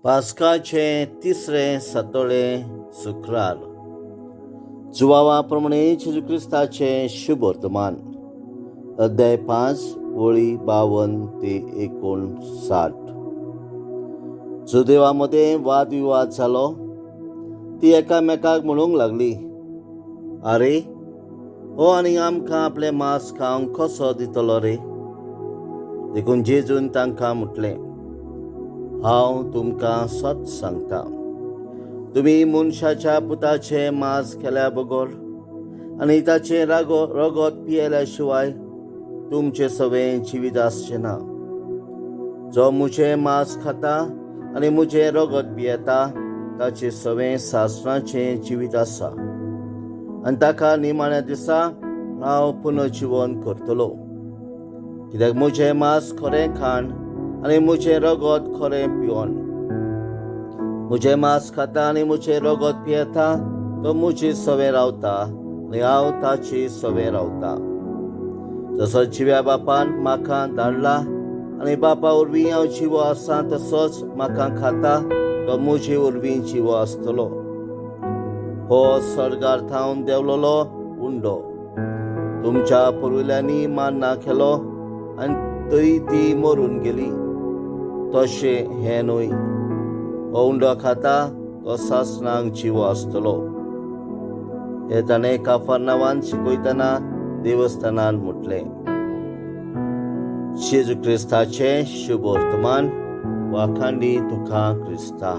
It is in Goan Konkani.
पास्काचें तिसरें सातोळें शुक्रार. जुवावा प्रमाणे जेजू क्रिस्ताचें शुभ वर्तमान, अध्याय 5, वळी 52 ते 59. जुदेवा मदें वादविवाद जालो. ती एकामेकाक म्हणूंक लागली, आरे, हो आनी आमकां आपलें मांस खावंक कसो दितलो रे? देखून जेजून तांकां म्हटलें, हांव तुमकां सत सांगता, तुमी मनशाच्या पुताचें मांस केल्या बगर आनी ताचें रागो रगत पियेल्या शिवाय तुमचें सवें जिवीत आसचें ना. जो म्हजें मांस खाता आनी म्हजें रगत पियेता ताचें सवें सासणाचें जिवीत आसा आनी ताका निमाण्या दिसा हांव पुनर्जिवन करतलो. कित्याक म्हजें मांस खरें खाण आनी म्हजें रगत खरें पिवन. म्हजें मांस खाता आनी म्हजें रगत पियेता तो म्हजी सवें रावता आनी हांव ताची सवें रावता. जसो जिव्या बापान म्हाका धाडला आनी बापा वरवीं हांव जिवो आसा, तसोच म्हाका खाता तो म्हजे वरवीं जिवो आसतलो. हो सर्गार थावन देंवलोलो उंडो. तुमच्या पुर्विल्यांनी मान्ना केलो आनी तरी ती मरून गेली. तशें हें न्हय. हो उंडो खाता तो सासणाक जिवो आसतलो. हें ताणें काफरनावान शिकयतना देवस्थानान म्हटलें. जेजू क्रिस्ताचें शुभ वर्तमान. वाखांडी तुका क्रिस्ता.